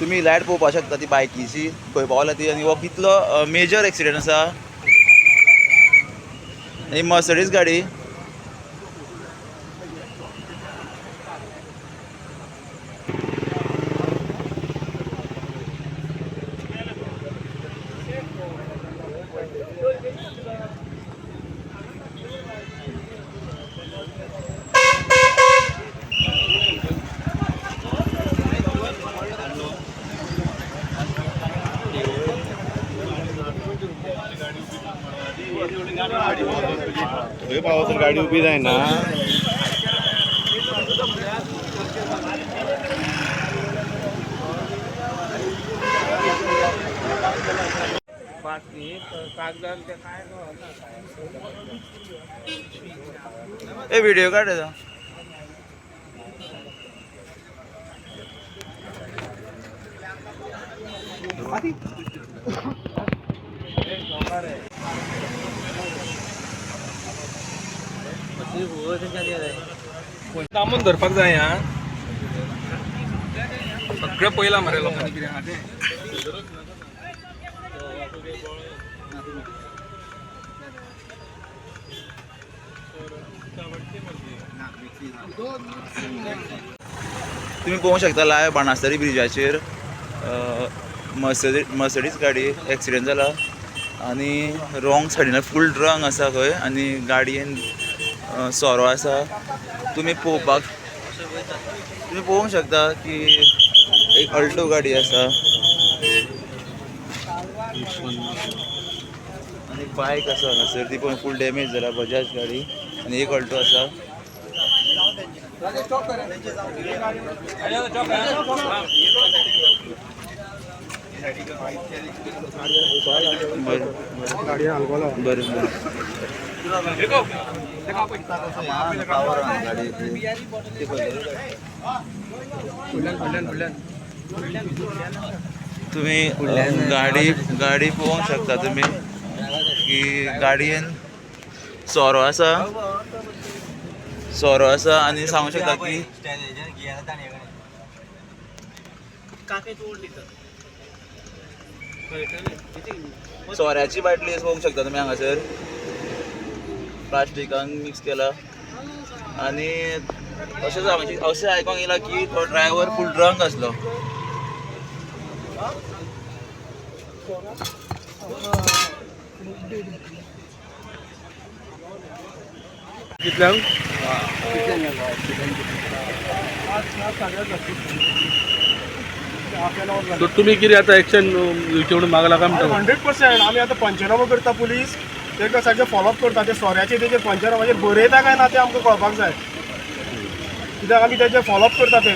तुम्ही लायट पळोवपाक शकता ती बायकीची खंय पावला ती आनी हो कितलो मेजर एक्सिडंट आसा. आनी मर्सडीज गाडी. थंय पावसर गाडी उबी जायना. ए व्हिडिओ काढ रे. दामून धरपाक जाय हा. सगळें पयलां मरे लोकांनी कितें आहा तें. तुम्ही पळोवंक शकता लायव बाणास्तरी ब्रिजाचेर मर्सडीज गाडी एक्सिडंट जाला आनी रॉंग सायडीन फूल ड्रंक आसा खंय आनी गाडयेन सोरो आसा. तुमी पळोवंक शकता की एक अल्टो गाडी आसा आनी बायक आसा हांगासर ती पण फूल डॅमेज जाला बजाज गाडी आनी एक अल्टो आसा. बरें बरें बरें. तुम्ही गाडी गाडी पळोवंक शकता तुम्ही की गाडयेन सोरो आसा, सोरो आसा आनी सांगूंक शकता की सोऱ्याची बाटली पळोवंक शकता तुमी हांगासर प्लास्टिकान मिक्स केला. आनी अशें सांगूंक अशें आयकोंक येयलां की तो ड्रायवर फूल ड्रंक आसलो. कितल्यांक? तर तुमी कितें आतां एक्शन घेवचें म्हणून मागला काय म्हणटा? 100% आमी आतां पंचनामो करता पुलीस तेका सारकें फॉलोअप करता. ते सोऱ्याचे तेजेर पंचनामाचेर बरयता काय ना तें आमकां कळपाक जाय, कित्याक आमी तेजेर फॉलोअप करता ते.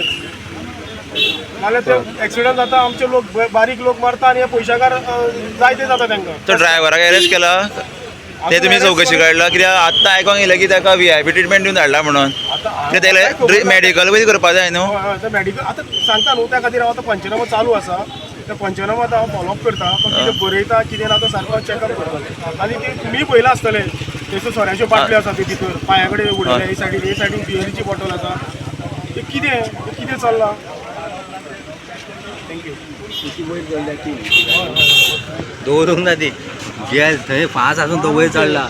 नाल्यार ते एक्सिडंट जाता, आमचे लोक बारीक लोक मरता आनी हे पयशाकार जाय ते जाता तांकां. तो ड्रायव्हराक अरेस्ट केला ते तुमी चवकशी काडला? कित्याक आत्तां आयकोंक येयलें की ताका व्हीआयपी ट्रिटमेंट दिवन धाडला म्हणून. आतां तेका मेडिकल बी करपाक जाय न्हू. हय हय, ते मेडिकल आतां सांगता न्हू, त्या खातीर हांव आतां पंचनामो चालू आसा, त्या पंचनामो आतां हांव फॉलोअप करता. पण कितें बरयता कितें ना तो सारको चॅकअप करता. आनी ते तुमीय पळयलां आसतलें, थंयसर सोऱ्याच्यो बाटल्यो आसा त्यो भितर पांया कडेन उडयल्या, हे सायडीन हे सायडीन बियरीची बॉटल आसा. ते कितें ते कितें चल्लां? Thank you. दवरूंक ना ती गॅस थंय फास्ट आसून तो वयर चडला.